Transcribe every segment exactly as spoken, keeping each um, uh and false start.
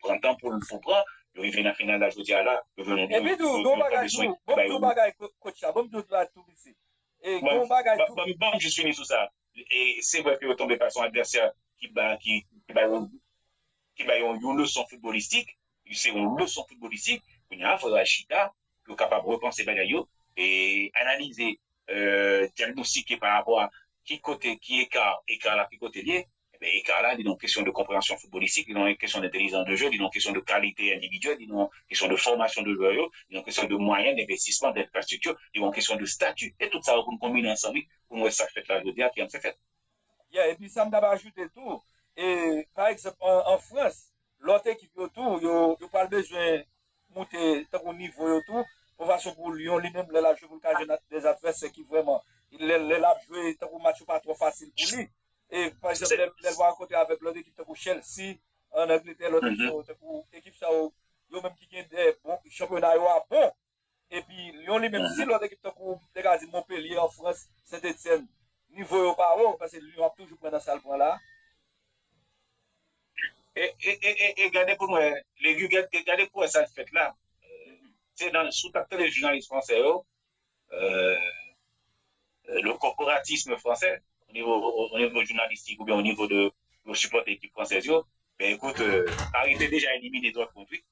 trant an pou, pou pran, yo rive nan final la jodi a la, yo vin yon Epi tou, gon bagay tou, bon, tou bagay coach la, bon, tou bagay tou, mesye. E gon bagay tou. Bon, bon, jis fini sou sa. E se vre ke yo tonbe fas yon advèsè ki ba, ki, ki ba yo, ki ba yo yon leson foutbolistik, se yon leson foutbolistik, kounye a, fò yo al chita, pou yo kapab repanse bagay yo, e analize, euh, dyagnostik pa rapò a ki kote, ki eka, eka la, ki kote li ye, Ebyen, eka la, li nan kesyon de konpreyansyon foutbolistik, li nan kesyon dentèlijans de jeu, li nan kesyon de kalite endividyèl, li nan kesyon de fòmasyon de jwè yo, li nan kesyon de mwayen, denvestisman, denfrastrikti, li nan kesyon de stati. E tout sa yo pou n konbine ansanm, wi, pou n wè sa k fèt la jodi a, ki an fè fèt. Yeah, epi sa m t ap ajoute tou, e, pa egzanp, an, an Frans, lòt ekip yo tou, yo, yo pral bezwen moute tankou nivo yo tou, yon fason pou Lyon li menm lè l ap jwe pou l ka jwenn des advèsè ki vrèman lè, lè l ap jwe tankou match yo pa twò fasil pou li. E pa egzanp lè, lè l va rankontre avèk lòt ekip tankou Chelsea an Angletè, lòt ekip sa yo tankou ekip sa yo, yo menm ki gen de bon chanpyona yo a bon. Epi Lyon li menm si lòt ekip tankou m te ka di Montpellier an Frans, Saint-Etienne, nivo yo pa wo, paske Lyon ap toujou pran nan sa l pran la. E, e, e, e, e gade pou n wè, Legi, gade, gade pou wè sa k fèt la. Se nan, si w t ap tande jounalis fransè yo, euh, le corporatisme français, au niveau, au, au niveau journalistique ou bien au niveau de, de supporter équipe française, yo, ben écoute, euh, Paris te déjà éliminé Dortmund, wi.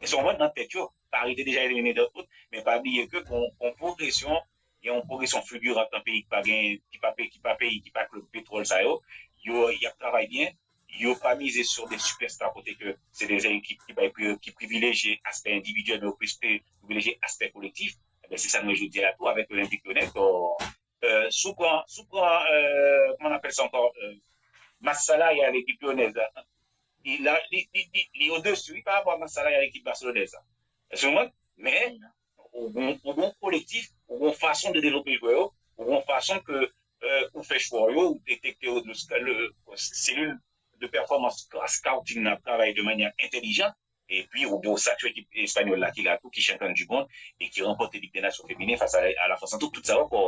E se yon mond nan tèt yo, Paris te déjà éliminé Dortmund, men pa bliye ke kon, kon progresyon, gen yon progresyon fulgurant nan peyi ki pa gen, ki pa pe-, ki pa peyi, ki pa klib petwòl sa yo, yo, y ap travay byen, yo pa mize sur des superstars kote ke se de ekip ki bay pri-, ki privilejye aspè endividyèl, men yo plis pri-, privilejye aspè kolektif. Ebyen, se sa nou jodi a tou avèk Olympique Lyonnais. Donk, euh, si w pran, si w pran, euh, comment on appelle ça encore, euh, masse salariale équipe lyonnaise, li, la, li, li, li, li au-dessus, wi, par rapport à masse salariale équipe barcelonaise. Èske w konprann? Men, ou gon, ou gon kolektif, ou gon fason de devlope jwè yo, ou gon fason ke, euh, ou fè chwa yo, ou detekte yo, le, le, selil de pèfòmans scouting nan ap travay de manyè entèlijan, epi ou gen yon statye ekip espanyòl la ki la tou, ki chanpyòn du monde e ki ranpòte Lig dè Nasyon feminen fas a, a la Frans an tou, tout sa yo fò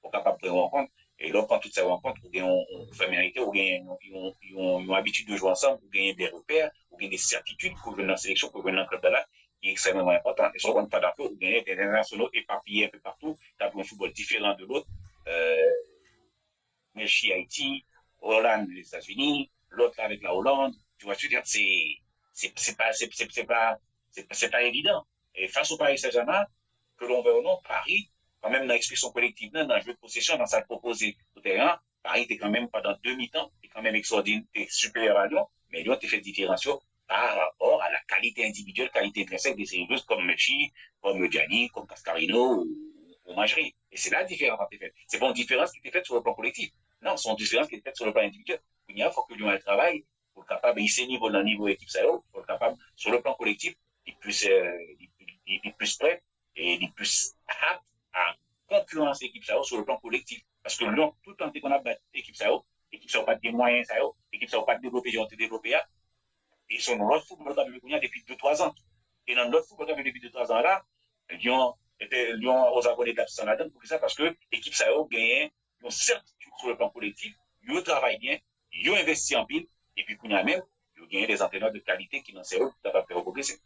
ou kapab pran yo an kont. E lè w pran tout sa yo an kont, ou gen yon, yon familiarite, ou gen yon, yon, yon, yon abitid de jwe ansanm, ou gen de repè, ou gen de sètitid pou jwenn nan seleksyon, pou jwenn nan klèb la, ki ekstrèmeman enpòtan. E sa w konn pandan ke ou gen de entènasyonal epapiye enpe patou, k ap jwe yon foutbòl diferan de lòt. Euh, Messi Ayiti, Hollande Lèzetazini, lòt la avèk la Hollande, tu vois, je veux dire, c'est, c'est, c'est pas, c'est, c'est, c'est pas, c'est, c'est pas évident. Et face au Paris Saint-Germain, que l'on veuille ou non, Paris, kanmenm nan ekspresyon kolektiv nan, nan jeu de possession, nan sa l pwopoze sou teren an, Paris te kanmenm pandan de mitan, te kanmenm ekstraòdinè, te siperyè a Lyon, men Lyon te fè diferans yo pa rapò a la kalite endividyèl, kalite entrensèk de seri jwè kòm Messi, kòm Gianni, kòm Cascarino ou, ou Majri. E se la diferans lan te fèt. Se pa yon diferans ki te fèt sou le plan kolektif. Non, se yon diferans ki te fèt sou le plan endividyèl. Kounye a, fòk Lyon al travay pou l kapab hisse nivo l nan nivo ekip sa yo, pou l kapab, sou le plan kolektif, li plis, euh, li, li, li plis prè e li plis apt a konkiranse ekip sa yo sou le plan kolektif. Paske Lyon, tout tan te konn ap bat ekip sa yo, ekip sa yo pa t gen mwayen sa yo, ekip sa yo pa t devlope jan yo te devlope a. E se yon lòt foutbòl k ap jwe kounye a depi de twa zan. E nan lòt foutbòl k ap jwe depi de twa zan la, Lyon, Lyon aux abonnés t ap san ladann. Poukisa? Paske ekip sa yo genyen yon sètitid sou le plan kolektif, yo travay byen, yo envesti anpil, epi kounye a menm, yo genyen de antrenè de kalite ki nan sèvo pou kapab fè yo pwogrese.